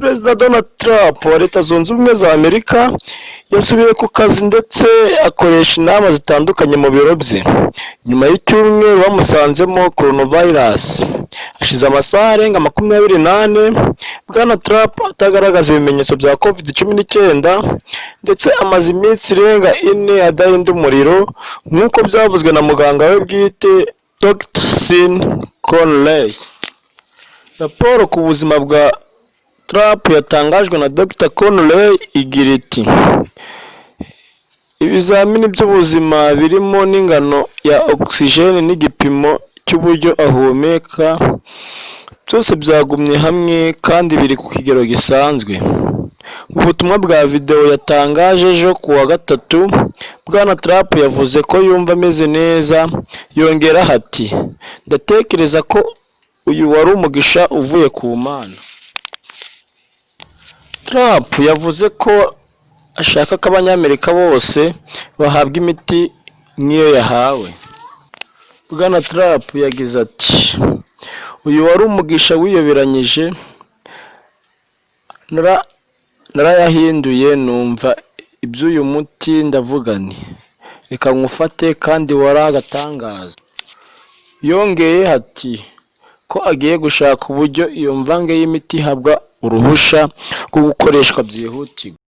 Perezida Donald Trump wa Leta Zunze Ubumwe za Amerika yasubiye ku kazi ndetse akoresha inama zitandukanye mu biro bye nyuma y'icyumweru bamusanzemo coronavirus. Hashize amasaha arenga 24 Bwana Trump atagaragaza ibimenyetso bya COVID-19, ndetse amaze iminsi irenga 4 adahinda umuriro, nk'uko byavuzwe na muganga we bwite, Dr Sean Conley. Raporo ku buzima bwa Trump yatangajwe na Dr Conley igira iti: "Ibizamini by'ubuzima birimo n'ingano ya oxygen n'igipimo cy'uburyo ahumeka byose byagumye hamwe kandi biri ku kigero gisanzwe." Mu butumwa bwa videwo yatangaje ejo ku wa gatatu, Bwana Trump yavuze ko yumva ameze neza, yongeraho ati: "Ndatekereza ko uyu wari umugisha uvuye ku Mana." Trump yavuze ko ashaka ko Abanyamerika bose bahabwa imiti nk'iyo yahawe. Bwana Trump yagize ati: "Uyu wari umugisha wiyoberanyije, narayahinduye numva iby'uyu muti ndavuga nti reka nywufate, kandi wari agatangaza." Yongeye ati ko agiye gushaka uburyo iyo mvange y'imiti ihabwa uruhushya rwo gukoreshwa byihutirwa.